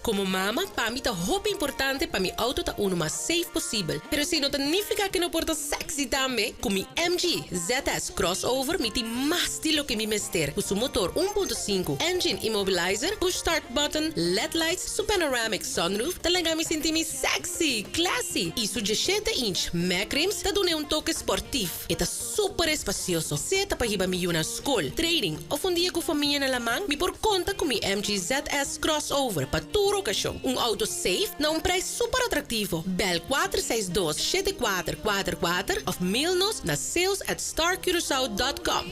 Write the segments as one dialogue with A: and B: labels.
A: Komo mama, pa mi ta hopi importante pa mi outo ta unu mas safe posibel. Pero esei no ta nifiká ku no por ta sexy tambe. Ku mi MG ZS Crossover mi tin mas di loke mi mester. Ku su motor 1.5, engine immobilizer, push start button, led lights, su panoramic sunroof ta laga mi sinti mi sexy, classy i su 17 inch mag rims ta dun'é un toke sportief. E ta super espasioso, sea ta pa hiba mi yu na skol, training òf un dia ku famia na laman, mi por konta ku mi MG ZS Crossover pa tur okashon. Un outo safe na un prijs super atraktivo. Bel 462 7444 òf mail nos na sales@starcuracao.com.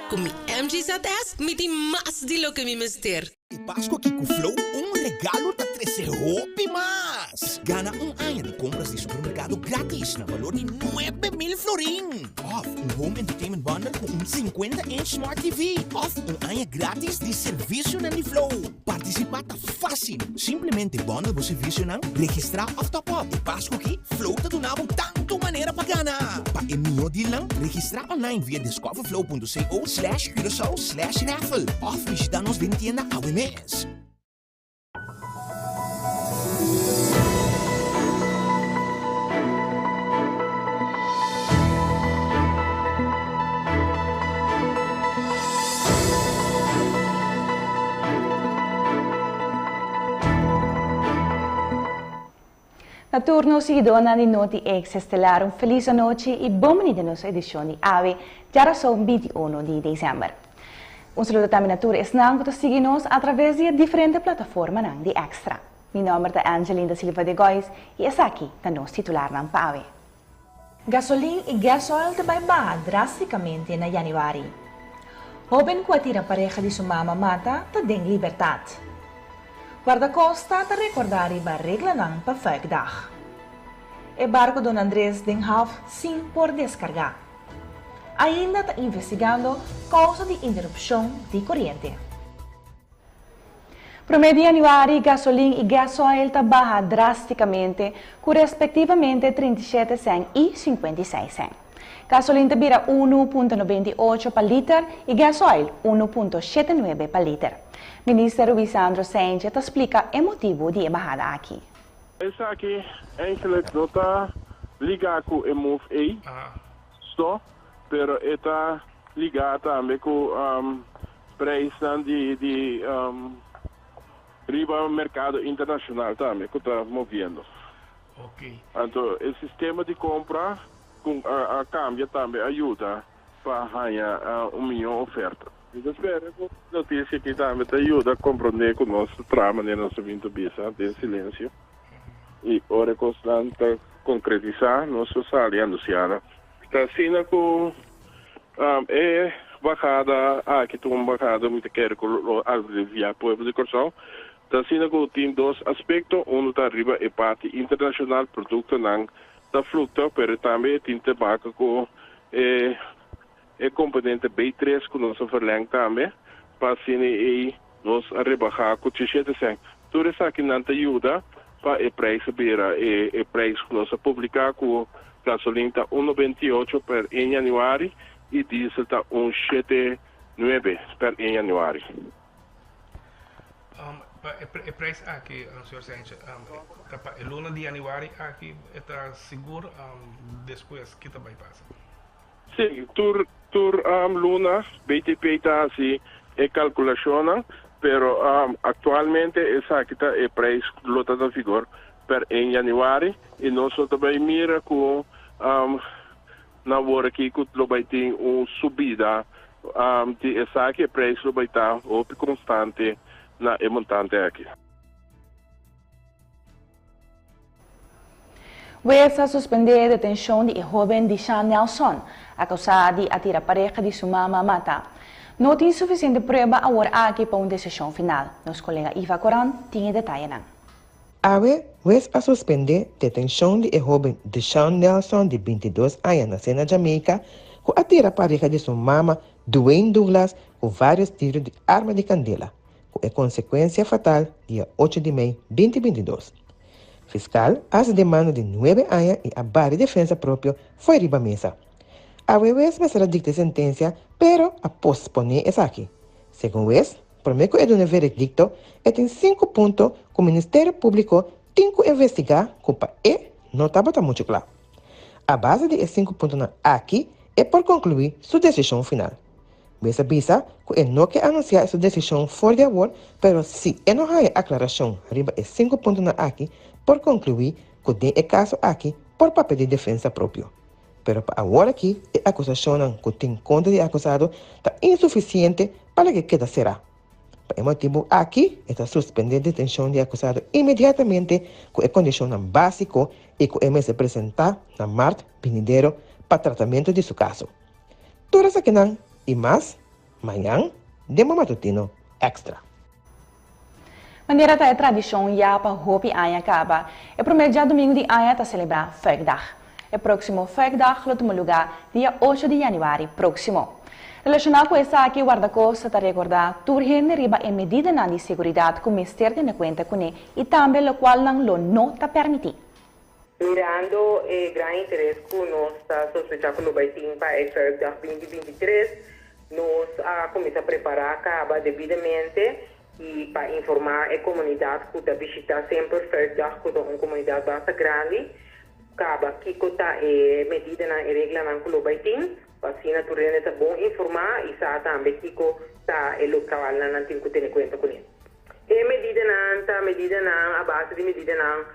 A: Ku mi MG ZS mi tin mas di loke mi mester.
B: E Pasco aki cu Flow un regalo ta trece hopi mas! Gana un aña di compras di supermercado gratis na valor di 9000 florin! Of un home entertainment bundle cu un 50 inch smart TV! Of un aña gratis di servicionan di Flow! Participa ta facil! Simplemente bundle bo servicionan, registra of top up. E Pasco aki Flow ta duna bo tanto manera pa gana! Pa e miho dealnan, registra online via discoverflow.co slash curacao slash raffle of bishita nos den tienda awe mes.
C: Na tur nos siguidónan di Noti Ex Estelar un felis anochi i bon bini den nos edishon di awe, djarason 21 di desèmber. Un saludo tambe na tur esnan ku ta sigui nos atraves di e diferente plataformanan di Extra. Mi nòmber ta Angeline da Silva de Gois i esaki ta nos titularnan pa awe. Gasolin i gasoil ta bai baha drástikamente na yanüari. Hóben ku a tira pareha di su mama mata ta den libertat. Guardakosta ta rekordá riba reglanan pa Fuikdag. E barko Don Andres den haf sin por deskargá. Ainda ta investigando kousa di interupshon di koriente. Promé di yanüari gasolin i gasoil ta baha drástikamente ku respektivamente 37 sèn i 56 sèn. Gasolin ta bira 1.98 pa liter i gasoil 1.79 pa liter. Minister Ruisandro Cijntje ta splika e motibu di e bahada aki.
D: Esaki eigenlijk no ta ligá ku e move ei so, pero e ta ligá tambe ku prijsnan di di riba merkado internashonal tambe ku ta moviendo. Anto e sistema di kompra ku a kambia tambe a yuda pa haña un mihó oferta. Mi ta spera ku notisia aki tambe ta yuda komprondé ku nos ta traha manera nos a bin ta bisa den silensio i ora e kosnan ta konkretisá nos lo sali anunsiá nan. Ta asina ku e bahada aki ta un bahada mi ta kere ku lo aliviá pueblo di Kòrsou. Ta asina ku tin dos aspekto, unu ta riba e parti internashonal, produktonan ta fluktua, pero tambe e tin te baka ku e e komponente B3 ku nos a verleng tambe, pa asina ei nos a rebahá ku 17 sènt. Tur esakinan ta yuda pa e prijs a bira e e prijs ku nos a publiká ku gasolin ta 1,98 per 1 yanüari i diesel ta 1,79 per 1 yanüari.
E: Pa e prijs aki, señor Cijntje, ta pa e luna di yanüari aki e ta sigur despues ki ta bai pasa?
D: Sí, tur tur luna BTP ta hasi e kalkulashonnan, pero aktualmente esaki ta e prijs ku lo ta na vigor per 1 yanüari i nos lo ta bai mira ku na wor aki ku lo bai tin un subida di esaki, e prijs lo bai ta hopi konstante na e montante aki.
C: Wes a suspendé detenshon di e hóben Dishan Nelson, akusá di a tira pareha di su mama mata. No tin sufisiente prueba awor aki pa un desishon final. Nos kolega Iva Coran tin e detayenan.
F: Awe, wes a suspendé detenshon di e hóben Dishan Nelson di 22 aña nasé na Jamaica, ku a tira pareha di su mama Dwayne Douglas ku vários tiru di arma di kandela. Ku e konsekuensia fatal dia 8 di mei 2022. Fiskal a hasi demanda di 9 aña i a bari defensa propio fo'i riba mesa. Awe wes mester a dikta e sentensia pero a posponé esaki. Segun wes, Promé ku e duna veredikto, e tin sinku punto ku Ministerio Públiko tin ku investigá ku pa e no tabata muchu kla. A base di e sinku puntonan aki e por konkluí su desishon final. Wes a bisa ku e no ke anunsiá su desishon for di awor, pero si e no haña aklarashon riba e sinku puntonan aki por konkluí ku den e kaso aki por papia di defensa propio. Pero pa awor aki e akusashonnan ku tin kontra di e akusado ta insufisiente pa loke keda será. Pa e motibu aki e ta suspendé detenshon di e akusado inmediatamente ku e kondishonnan básiko i ku e mester presentá na mart binidero pa tratamentu di su kaso. Tur esakinan i mas mañan den bo matutino Extra.
C: Manera ta e tradishon ya pa hopi aña kaba, e promé djadumingu di aña ta selebrá Fuikdag. E próksimo Fuikdag lo tuma lugá dia ocho di yanüari próksimo. Relashoná ku esaki Wardakosta ta rekordá tur hende riba e medidanan di seguridat ku mester tene kuenta kuné i tambe lokualnan lo no ta pèrmití.
G: Mirando e gran interes ku nos ta sospechá ku lo bai tin pa e Fuikdag 2023, nos a kuminsá prepará kaba debidamente i pa informá e komunidat ku ta bishitá semper Fuikdag ku ta un komunidat basta grandi, kaba kiko ta e medidanan, e reglanan ku lo bai tin, pa asina tur hende ta bon informá i sa tambe kiko ta e lokalnan nan tin ku tene kuenta kuné. E medidanan ta medidanan a base di medidanan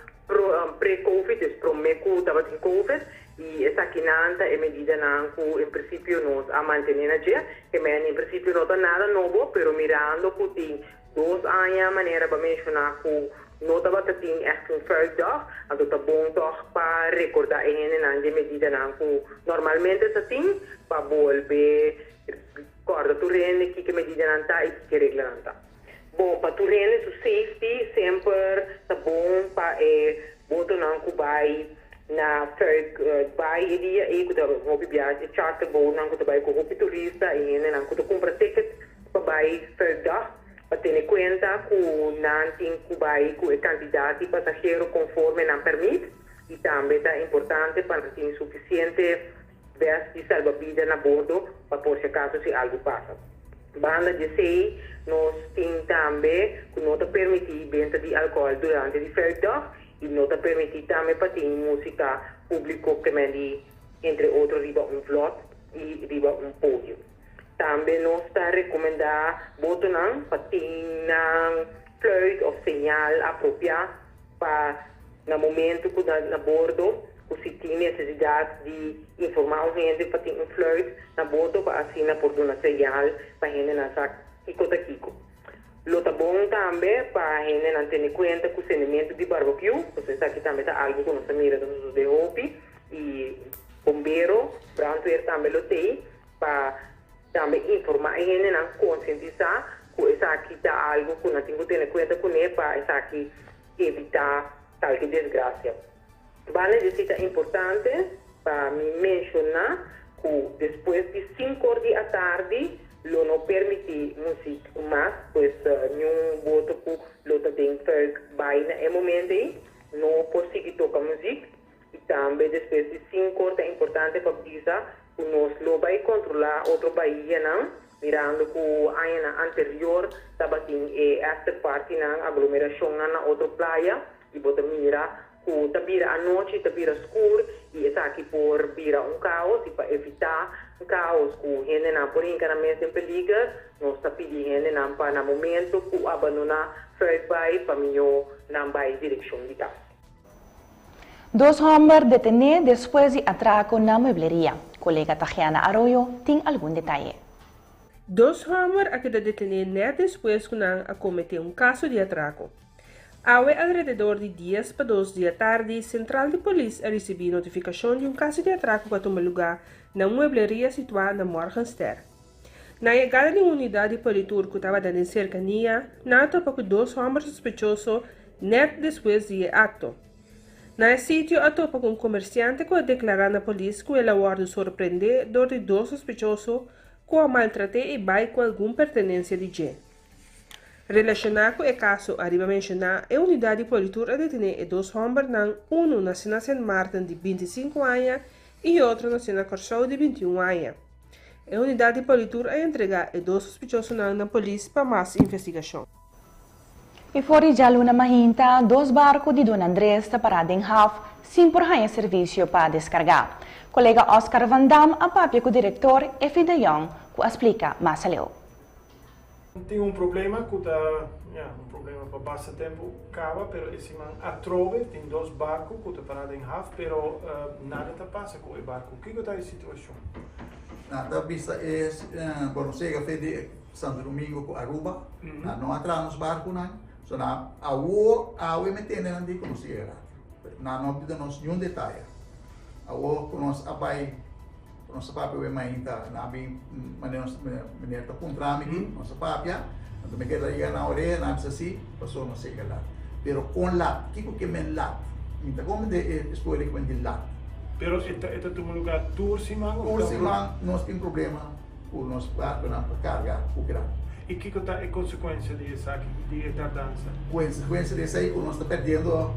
G: pre-covid, dus promé ku tabatin covid, i esakinan ta e medidanan ku en prinsipio nos a mantené na dje. Ke men en prinsipio no ta nada nobo, pero mirando ku tin dos aña manera bo a menshoná ku no tabata tin ègt un fuikdag, anto ta bon tòg pa rekordá e hendenan di e medidanan ku normalmente sa tin pa bolbe kòrda tur hende kiko e medidanan ta i kiko e reglanan ta. Bon pa tur hende su safety semper ta bon pa e botonan ku bai na Fuik bai e dia ei ku ta hopi biaha e charter boatnan ku ta bai ku hopi turista i hendenan ku ta kumpra ticket pa bai Fuikdag pa tene kuenta ku nan tin ku bai ku e kantidat di pasahero konforme nan permit i tambe ta importante pa nan tin sufisiente Vest di salbabida na bordo pa por si acaso si algo pasa. Banda di esey nos tin tambe cu no ta permiti benta di alcohol durante di Fuikdag y no ta permiti tambe pa tin musica publico kemen di entre otro riba un vlot y riba un podio. Tambe nos ta recomenda botonan pa tin nan fluit of señal apropia pa na momento cu na na bordo cu si tin necesidad di informa un hende pa tin un fluit na bordo pa asina por duna señal pa hendenan sa kico ta kico. Lo ta bon tambe pa hendenan tene cuenta cu cendemento di barbecue, pasobra esaki tambe ta algo cu nos ta mira ta sosode hopi y bombero, brandweer tambe lo tey pa tambe informa e hendenan, concientisa cu esaki ta algo cu nan tin cu tene cuenta cune pa esaki evitá kalke desgrasia. Banda di esei ta importante pa mi menshoná ku despues di sinkor di atardi lo no permití muzik mas, pues niun boto ku lo ta den Fuik bai na e momento ei no por sigui toka muzik. I tambe despues di sinkor ta importante pa bisa ku nos lo bai kontrolá otro bahianan Mirando ku añanan anterior tabatin e after partynan, aglomerashonnan na otro playa i bo ta mira ku ta bira anochi, ta bira skur i esaki por bira un kaos i pa evitá un kaos ku hendenan por hinka nan mes den peliger, nos ta pidi hendenan pa na momento ku abandoná Fuikbaai pa mihó nan bai direkshon di kas.
C: Dos hòmber detené despues di atrako na muebleria. Kolega Tagiana Arroyo tin algun detaye.
H: Dos hòmber a keda detené nèt despues ku nan a kometé un kaso di atrako. Awe alrededor di dies pa dos di atardi, sentral di polis a risibí notifikashon di un kaso di atrako ku a tuma lugá na un muebleria situá na Morgenster. Na yegada di un unidat di politur ku tabata den serkania, nan a topa ku dos hòmber sospechoso nèt despues di e akto. Na e sitio a topa ku un komersiante ku a deklará na polis ku el a wòrdu sorprendé dor di dos sospechoso ku a maltrat'é i bai ku algun pertenensia di dje. Relashoná ku e kaso ariba menshoná, e unidat di politur a detené e dos hòmbernan, unu nasí na Sint Maarten di 25 aña i e otro nasí na Kòrsou di 21 aña. E unidat di Politur a entregá e dos sospechosonan na polis pa mas investigashon.
C: I for di djaluna mainta, dos barku di Don Andres ta pará den haf sin por haña servisio pa deskargá. Kolega Oscar van Dam a papia ku direktor Efi de Jong ku a splika mas aleu.
I: Tin un problema ku ta, ya, un problema pa basta tempu kaba, pero e siman atrobe tin dos barku ku ta pará den haf, pero nada ta pasa ku e barku. Kiko ta e situashon?
J: Nan ta bisa e bo nos yega fe di Santo Domingo ku Aruba, nan no a traha nos barkunan, so nan awor awe mi tende nan di ku nos yega lat. Nan no a bida nos niun detaye. Awor ku nos a bai. Nos a papia wen mainta, nan a bin manera nos meneer ta puntra mi aki, nos a papia, anto mi keda yega na orea, nan a bisa si, paso nos yega lat. Pero kon lat? Kiko ke men lat? Mi ta komprende e storia ku men di lat.
I: Pero e ta e ta tuma lugar tur siman of
J: Tur siman nos tin problema ku nos barkunan pa karga ku gran.
I: I kiko ta e konsekuensia di esaki, di e tardansa?
J: Konsekuensia di esei ku nos ta perdiendo,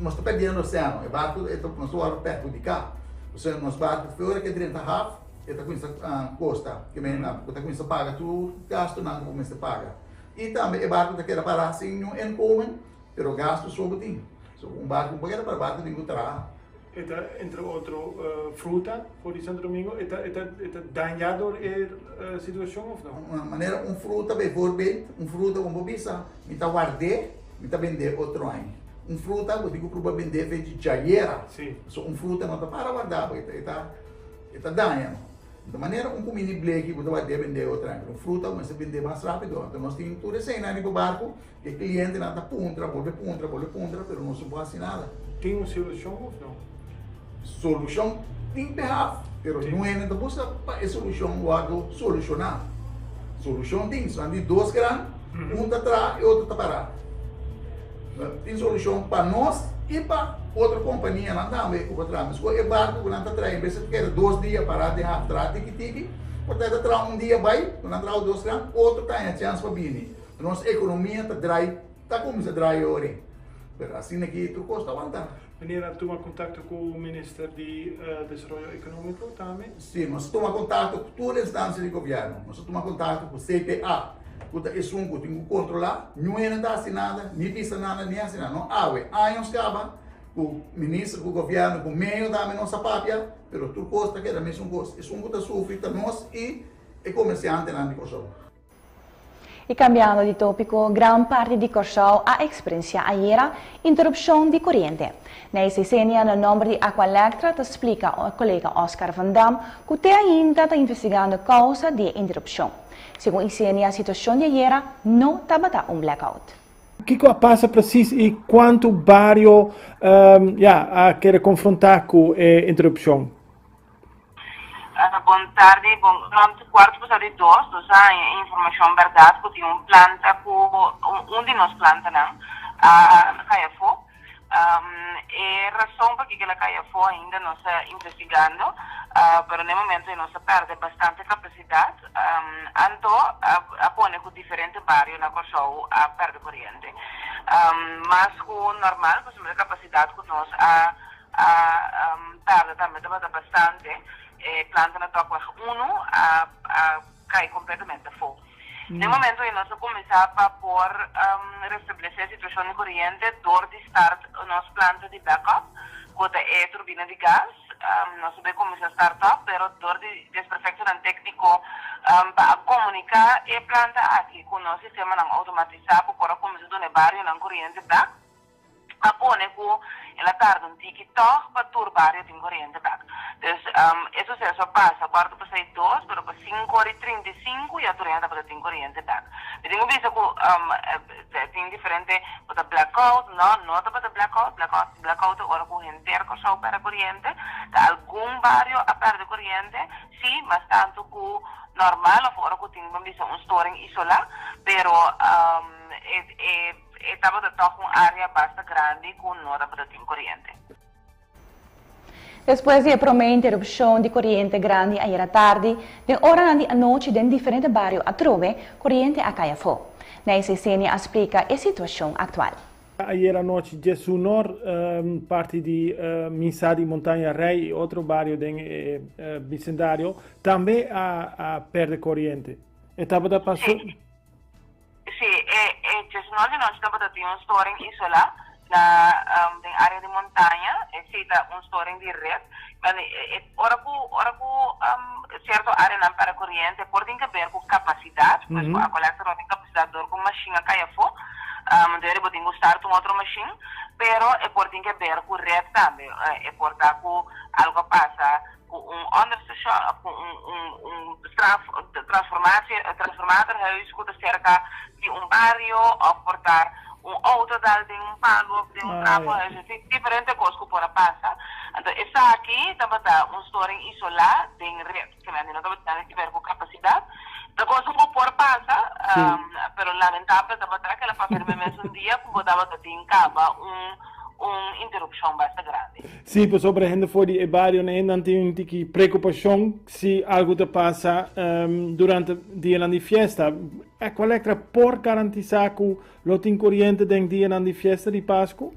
J: nos ta perdiendo oseano, e barku e ta nos ta wòrdu perhudiká. Pasobra nos barku fe ora ke drenta haf e ta kuminsa kosta, ke men bo ta kuminsa paga tur gastunan ku bo mester paga. I tambe e barku ta keda pará sin niun inkomen, pero gastu so bo tin. So un barku no por keda pará, barku tin ku traha.
I: E ta entre otro fruta for di Santo Domingo, e ta e ta e ta dañá dor e situashon òf no?
J: Manera un fruta bijvoorbeeld, un fruta ku bo bisa mi ta ward'é, mi ta bend'é otro aña. Un fruta bo tin ku pruba bend'é fe di djayera. So un fruta no ta para wardá bo, e ta e ta daña no. Di manera un kuminda di bleki bo ta ward'é bend'é otro aña, pero un fruta bo mester bend'é mas rápido. Anto nos tin tur eseinan riba barku. E clientenan ta puntra, bolbe puntra, bolbe puntra, pero nos no por haci nada.
I: Tin un solucion of no?
J: Solucion tin pehaf, pero no hende ta busca pa e solucion wordo soluciona. Solucion tin, so nan di dos gran, un ta traha y otro ta para. Tin solucion pa nos y pa otro companianan tambe cu por traha. Mescos e barco cu nan ta traha, en bes di keda dos dia para den haf traha tiki tiki, por ta traha un dia bay, cu nan traha dos gran, otro ta haña chance pa bini. Nos ekonomia ta drai, ta kuminsá drai ori, pero asina aki tur kos ta wanta.
I: Meneer a tuma kontakto ku Minister di Desaroyo Ekonómiko tambe?
J: Si, nos a tuma kontakto ku tur instansia di gobièrnu. Nos a tuma kontakto ku CPA, ku ta esun ku tin ku kontrolá. Niun hende ta hasi nada, ni bisa nada, ni hasi nada. No awe, años kaba ku minister, ku gobièrnu, ku medio tambe nos a papia, pero tur kos ta keda mesun kos. Esun ku ta sufri ta nos i e komersiantenan di Kòrsou.
C: I kambiando di tópiko, gran parti di Kòrsou a eksperensiá ayera interupshon di koriente. Neis Isenia na nòmber di Aqualectra ta splika kolega Oscar van Dam ku te ainda ta investigando kousa di e interupshon. Segun Isenia situashon di ayera no tabata un blackout.
I: Kiko a pasa presis i kuantu bario ya a kere konfrontá ku e interupshon?
G: Bon tardi, bon rond cuarto pasado di dos nos a haña e informacion berdad cu tin un planta cu un di nos plantanan a cay afo. E razon pakico el a cay afo ainda nos ta investigando, pero na e momento nos a perde bastante capacidad, anto a pone cu diferente bario na Corsou a perde coriente mas cu normal pasobra e capacidad cu nos a A tarda tambe tabata bastante. E planta na Dokweg unu a a kai kompletamente afó. Den momento ei nos a kuminsá pa por restablesé e situashon di koriente dor di start nos planta di backup ku ta e turbina di gas. Nos a bai kuminsá start up pero dor di desperfektonan tékniko pa a komuniká e planta aki ku nos sistemanan outomatisá pa por a kuminsá duna e barionan koriente bèk. A pone ku el a tarda un tiki tòg pa tur bario tin koriente bèk. Dus e suseso a pasa kuarto pa seis dos, pero pa sinku ora i 35 ya tur hende tabata tin koriente bèk. Mi tin ku bisa ku tin diferente ku ta blackout, no, no tabata blackout, blackout blackout ta ora ku henter Kòrsou pèrdè koriente, ta algun bario a pèrdè koriente, sí, mas tantu ku normal òf ora ku tin ban bisa un storing isolá, pero e e. E tabata tòg un área basta grandi ku no tabata tin koriente.
C: Despues di e promé interupshon di koriente grandi ayera tardi, den oranan di anochi den diferente bario atrobe koriente a kai afó. Neisy Senia a splika e situashon aktual.
I: Ayera nochi djesunor parti di Misa di Montaña Rey y otro bario den e bicendario tambe a perde coriente. E tabata paso.
G: Sí, sí, e e djesunor di nochi tabata tin un storing isola na den area di montaña, esey ta un storing di red. Ora cu ora cu cierto areanan perde coriente por tin ke ber cu capacidad, pues cu Aqualectra no tin capacidad dor cu machine a cay afo, dor bo tin cu start un otro machine, pero e por tin ke ber cu red tambe, e por ta cu algo a pasa cu un onderstation of cu un un un transformatie transformatorhuis cu ta cerca di un bario of por ta un auto dal den un palu of den un trafohuis, así diferente cos cu por a pasa. Anto esaki tabata un storing isolá den red, kende no tabata nada ke ber cu capacidad. Ta cos cu por pasa, pero lamentable tabata ke la pasa riba e mesun dia cu bo tabata tin caba un un interupshon basta grandi.
I: Sí, pasobra hende for di e barionan ei nan tin un tiki preokupashon si algu ta pasa durante dianan di fiesta. Aqualectra por garantisá ku lo tin koriente den dianan di fiesta di Pasku?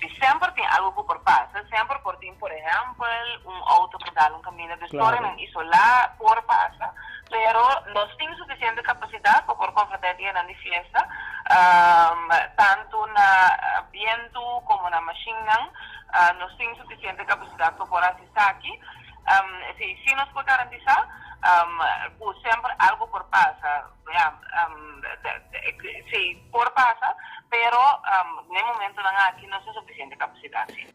G: Sí, semper tin algu ku por pasa. Semper por tin, por ehèmpel, un outo ku dal un kaminda di storenan isolá por pasa. Pero nos tin sufisiente kapasidat pa por konfrontá e dianan di fiesta, tantu na bientu komo na mashinnan. Nos tin sufisiente kapasidat pa por hasi esaki. Esei sí nos por garantisá ku semper algu por pasa. Ya, esei por pasa, pero na e momentunan aki nos tin sufisiente kapasidat, sí.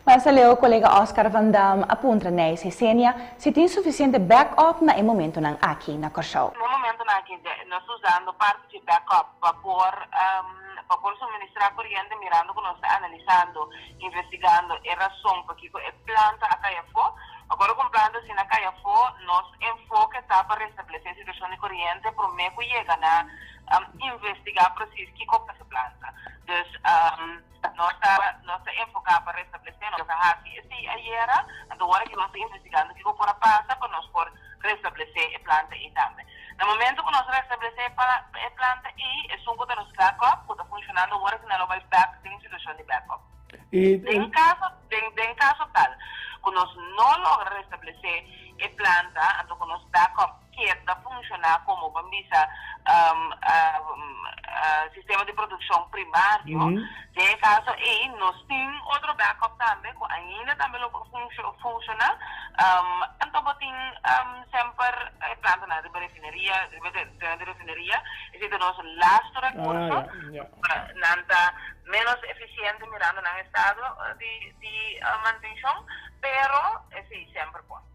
C: Mas aleu kolega Oscar van Dam a puntra Nijs Hesenia si tin sufisiente backup na e momentonan aki na Kòrsou.
G: Na e momentonan aki nos ta usando parti dje backup pa por pa por suministrá koriente mirando ku nos ta analisando, investigando e rason pakiko e planta a kai afó. Awor ku un planta asina a kai afó nos enfoke ta pa restablesé e situashon di koriente promé ku yega na investigá presis kiko a pasa e planta. Dus. Nos ta nos ta enfoká pa restablesé, nos a hasi esei ayera, anto ora ki nos ta investigando kiko por a pasa pa nos por restablesé e planta ei tambe. Na momento ku nos restablesé e e planta ei, esun ku ta nos backup, ku ta funshonando ora ki nan lo bai bèk den situashon di backup. Den kaso den den kaso tal ku nos no logra restablesé e planta, anto ku nos backup keda funshoná komo ban bisa sistema di produkshon primario, den e kaso ei nos tin otro backup tambe ku ainda tambe lo por funshoná. Anto bo tin semper e plantanan riba refineria, riba tereno di refineria, esei ta nos lastu rekurso, nan ta ménos efisiente mirando nan estado di mantenshon, pero esei semper por.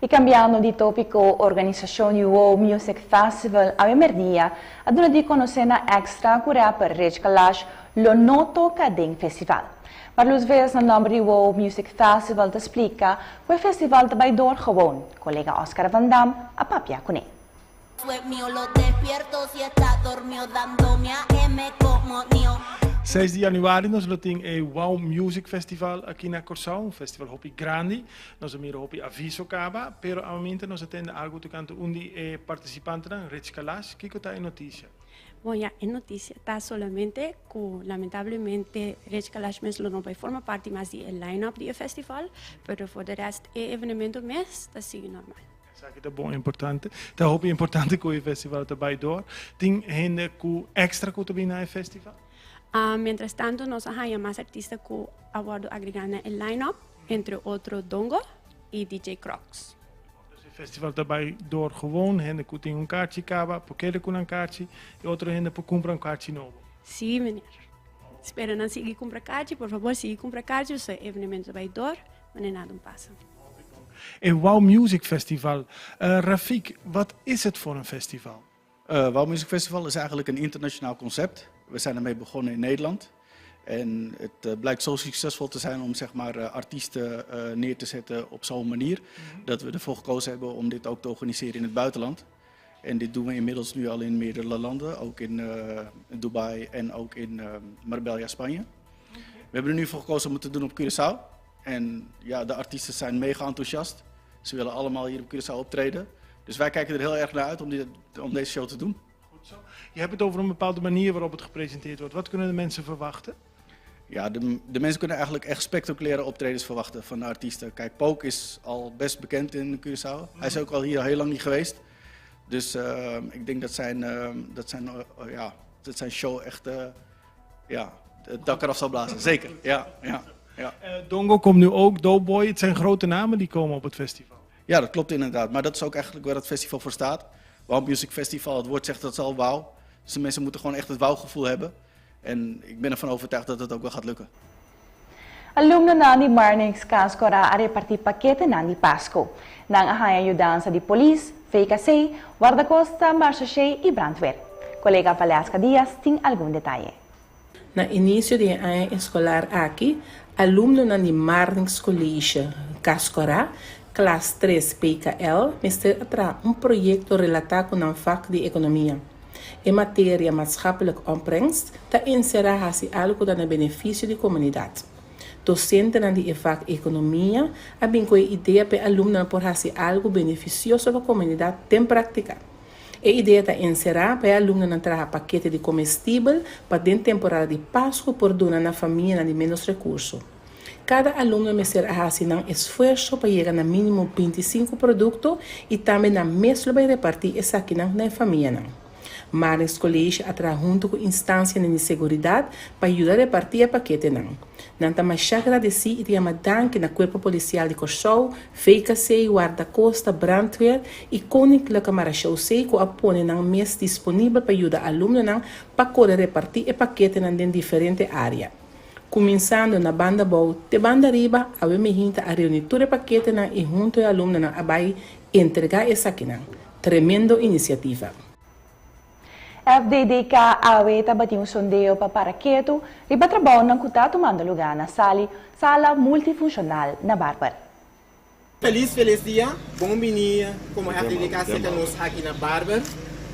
C: Y cambiando di topico, organisacion UO Music Festival awe merdia a duna di conoce na Extra cu rapper Rich Kalash lo no toca den festival. Marloes Vez na nomber di UO Music Festival ta splica cu e festival ta bay door gewoon. Colega Oscar van Dam a papia cune.
I: Seis di januari nos lo tin e Wow Music Festival aki na Kòrsou, un festival hopi grandi. Nos a mira hopi aviso kaba, pero awaminta nos a tende algu tokante un di e partisipantenan, Rich Kalash. Kiko ta e notisia?
K: Bon ya, e notisia ta solamente ku lamentablemente Rich Kalash mes lo no bai forma parti mas di e line-up di e festival, pero for de rest e evenemento mes ta sigui normal.
I: Esaki ta bon importante. Ta hopi importante ku e festival ta bai door. Tin hende ku extra ku ta bin na e festival?
K: Mientras tanto nos a haña mas artista ku a wòrdu agregá na e line-up, entre otro Dongo i DJ Crocs.
I: Dus e festival ta bai door gewoon, hende ku tin un karchi kaba por keda ku nan karchi i otro hende por kumpra un karchi nobo.
K: Sí, meneer. Spera nan sigui kumpra karchi, por fabor sigui kumpra karchi pasobra e evenemento ta bai door, manera nada un pasa.
I: E Wow Music Festival. Rafik, wat is het voor een festival?
L: Wow Music Festival is eigenlijk een internationaal concept. We zijn ermee begonnen in Nederland. En het blijkt zo succesvol te zijn om zeg maar, artiesten neer te zetten op zo'n manier. Dat we ervoor gekozen hebben om dit ook te organiseren in het buitenland. En dit doen we inmiddels nu al in meerdere landen. Ook in Dubai en ook in Marbella, Spanje. We hebben er nu voor gekozen om het te doen op Curaçao. En ja, de artiesten zijn mega enthousiast. Ze willen allemaal hier op Curaçao optreden. Dus wij kijken er heel erg naar uit om, dit, om deze show te doen.
I: Goed zo. Je hebt het over een bepaalde manier waarop het gepresenteerd wordt. Wat kunnen de mensen verwachten?
L: Ja, de, de mensen kunnen eigenlijk echt spectaculaire optredens verwachten van de artiesten. Kijk, Pook is al best bekend in Curaçao. Hij is ook al hier heel lang niet geweest. Dus ik denk dat zijn, dat zijn, ja, dat zijn show echt ja, het dak eraf zal blazen. Zeker, ja.
I: Dongo komt nu ook, Doughboy. Het zijn grote namen die komen op het festival.
L: Ja, dat klopt inderdaad. Maar dat is ook eigenlijk waar het festival voor staat. Wow Music Festival, het woord zegt dat al wauw. Dus de mensen moeten gewoon echt het wauwgevoel hebben. En ik ben ervan overtuigd dat het ook wel gaat lukken.
C: Alumnonan di Marnix Cas Cora a reparti paketenan di Pasco. Nan a haya yudansa di polis, VKC, Guardacosta, Marechaussee y Brandweer. Colega Valeska Diaz tin algun detaye.
M: Na inicio di aña escolar aki, alumnonan di Marnix College Cas Cora, klas 3 PKL, mester a traha un proyecto relata cu nan vak di economia. E materia maatschappelijk opbrengst ta encera haci algo cu ta na beneficio di comunidad. Docentenan di e vak economia a bin cu e idea pa e alumnonan por haci algo beneficioso pa comunidad den practica. E idea ta enserá pa e alumnonan traha pakete di komestibel pa den temporada di Pasku por duna na famianan di ménos rekurso. Kada alumno mester a hasi nan esfuerso pa yega na mínimo 25 produkto i tambe nan mes lo bai repartí esakinan na e famianan. Marnix College a traha huntu ku instansianan di seguridat pa yuda repartí e paketenan. Nan ta masha gradesí i ta yama danki na Kuerpo Polisial di Kòrsou, VKC, Wardakosta, Brandweer i Koninklijke Marechaussee ku a pone nan mes disponibel pa yuda alumnonan pa kore repartí e paketenan den diferente área. Kuminsando na banda bou te banda riba, awe mihinta a reuní tur e paketenan i huntu e alumnonan a bai entregá esakinan. Tremendo inisiativa!
C: FDDK awe tabatin un sondeo pa para ketu riba trabounan ku ta tumando lugá na Sali, Sala Multifunshonal na Barber.
N: Felis felis dia, bon bini komo FDDK serka nos aki na Barber.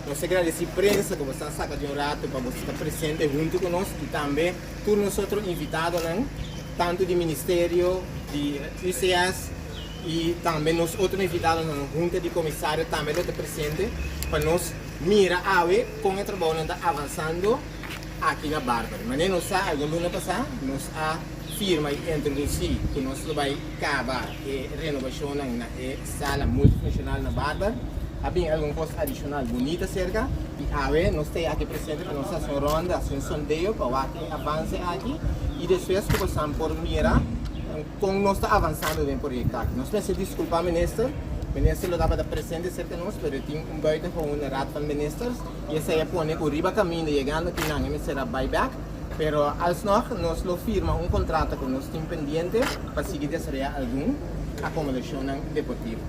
N: Nos ta gradesi prensa ku bo sa saka di un rato pa bo ta presente huntu ku nos i tambe tur nos otro invitadonan tantu di ministerio di UCS i tambe nos otro invitadonan hunta di komisario tambe lo ta presente pa nos Mira awe kon e trabounan ta avansando aki na Barber. Manera nos sa algun luna pasá nos a firma i introdusí ku nos lo bai kaba e renobashonnan na e sala multifunshonal na Barber. A bin algun kos adishonal bunita serka i awe nos ta aki presente pa nos hasi un ronda, hasi un sondeo pa wak e avanse aki i despues ku bosan por mira Kon nos ta avansando den proyekto aki? Nos mester diskulpa minister, minister lo tabata presente serka nos pero e tin un buitengewoon raad van ministers y esei a pone ku riba kaminda yegando kinan e mester a bai bek, pero alsnog nos lo firma un kontrato ku nos tin pendiente pa sigui desaroyá algun akomodashonnan deportivo.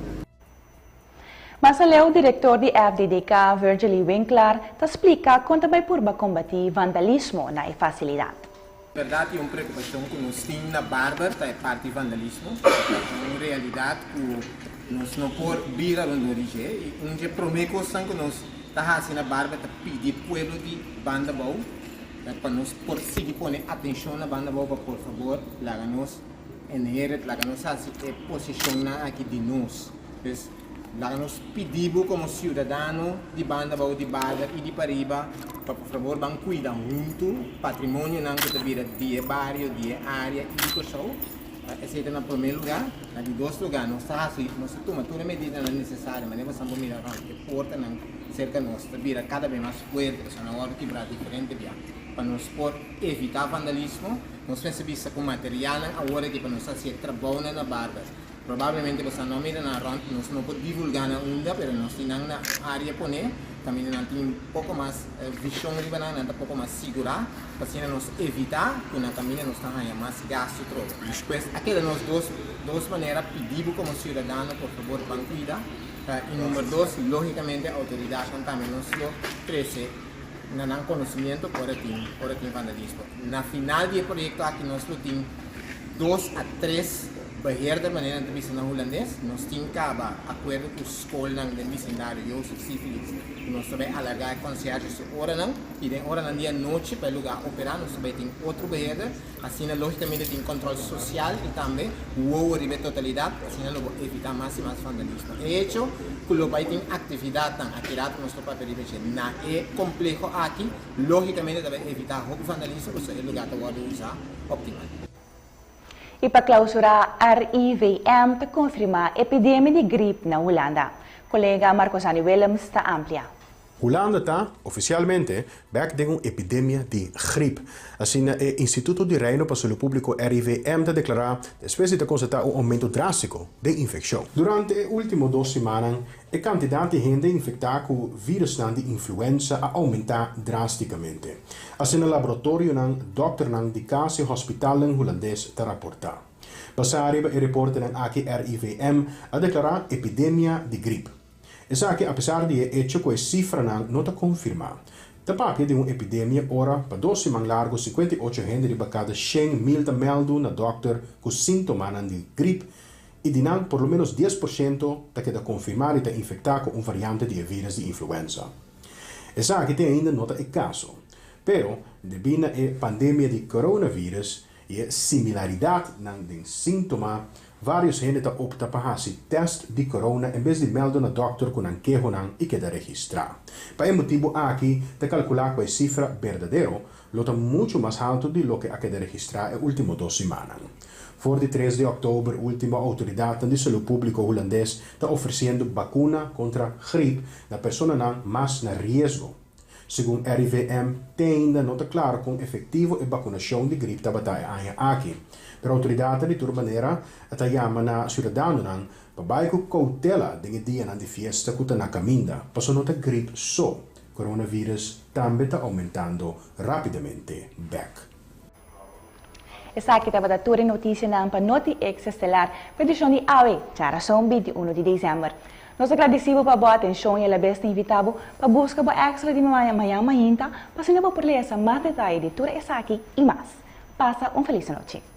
C: Mas aleu direktor di FDDK, Virgily Winklaar, ta splika kon ta bai purba kombatí vandalismo na e fasilidat.
N: Bèrdat i un preokupashon ku nos tin na Barber ta e parti vandalismo. Ta un realidat ku nos no por bira rondó di dje. I un dje promé kosnan ku nos ta hasi na Barber ta pidi pueblo di Banda Bou pa nos por sigui pone atenshon na Banda Bou pa por fabor laga nos inherit, laga nos hasi e posishonnan aki di nos. Pues, laga nos pidi bo komo siudadano di banda bou di Barber i di pariba pa por fabor ban kuida huntu patrimonionan ku ta bira di e bario, di e área i di Kòrsou. Esei ta na promé lugá. Na di dos lugá nos ta hasi, nos ta tuma tur e medidanan nesesario manera boso por mira rònt e portanan serka nos ta bira kada bes mas fuerte pasobra nan wòrdu kibrá diferente bia pa nos por evitá vandalismo. Nos mester bisa ku materialnan awor aki pa nos hasi e trabounan na Barber. Probablemente boso a no mira nan rond, nos no por divulga nan unda, pero nos tin nan na un area pone, caminda nan tin poco mas vision riba nan, nan ta poco mas sigura, pa asina nos evita cu na caminda nos ta haya mas gasto trobe. Pues a keda nos dos dos manera, pidi bo como ciudadano por favor ban cuida, y number dos, logicamente autoridadnan tambe nos lo trece na nan conocimiento ora tin ora tin vandalismo. Na final di e proyecto aki nos lo tin dos a tres. beheerder manera nan ta bisa na hulandes. Nos tin kaba akuerdo ku skolnan den bisindario Josef Siefelix ku nos ta bai alargá e konsierge su oranan i den oranan di anochi pa e lugá operá nos ta bai tin otro beheerder. Asina lógikamente tin kòntròl sosial i tambe wowo riba e totalidat, asina lo bo evitá mas i mas vandalismo. E hecho ku lo bai tin aktividatnan, aki rato nos lo papia riba dje, na e kompleho aki, lógikamente ta bai evitá hopi vandalismo pasobra e lugá ta wòrdu usá optimal.
C: I pa klausurá RIVM ta konfirmá epidemia di grip na Hulanda. Kolega Marcosani Willems ta amplia.
O: Hulanda ta, ofisialmente, bèk den un epidemia di grip. Asina e Instituto di Reino pa Salú Públiko, RIVM, ta deklará despues di ta konstatá un oumento drástiko den infekshon. Durante e último dos simannan, e kantidat di hende infektá ku vírusnan di influensa a oumentá drástikamente. Asina laboratorionan, dòkternan di kas i hòspitalnan hulandes ta raportá. Basá riba e reportenan aki RIVM a deklará epidemia di grip. Esaki apesar di e echo ku e sifranan no ta konfirmá. Ta papia di un epidemia ora pa dos siman largu 58 hende riba kada 100.000 ta mèldu na dòkter ku síntomanan di grip i di nan por lo ménos 10% ta keda konfirmá di ta infektá ku un variante di e vírus di influenza. Esaki te ainda no ta e kaso. Pero, debí na e pandemia di coronavirus i e similaridatnan den síntoma, vários hende ta opta pa hasi tèst di corona en bes di mèldu na dòkter ku nan kehonan i keda registrá. Pa e motibu aki ta kalkulá ku e sifra berdadero lo ta muchu mas haltu di loke a keda registrá e último dos simannan. For di 3 di òktober último outoridatnan di salú públiko hulandes ta ofresiendo bakuna kontra grip na personanan mas na riesgo. Segun RIVM, te ainda no ta klaro kon efektivo e bakunashon di grip tabata e aña aki. Pero outoridatnan di tur manera ta yama na siudadanonan pa bai ku koutela den e dianan di fiesta ku ta na kaminda, paso no ta grip so, coronavirus tambe ta oumentando rápidamente bèk.
C: Esaki tabata tur e notisianan pa Noti Extra Estelar pa edishon di awe, djarason 21 di desèmber. Nos ta gradisí bo pa bo atenshon i alabes ta invitá bo pa buska bo extra di mañan mainta pa asina bo por lesa mas detaye di tur esaki i mas. Pasa un felis anochi.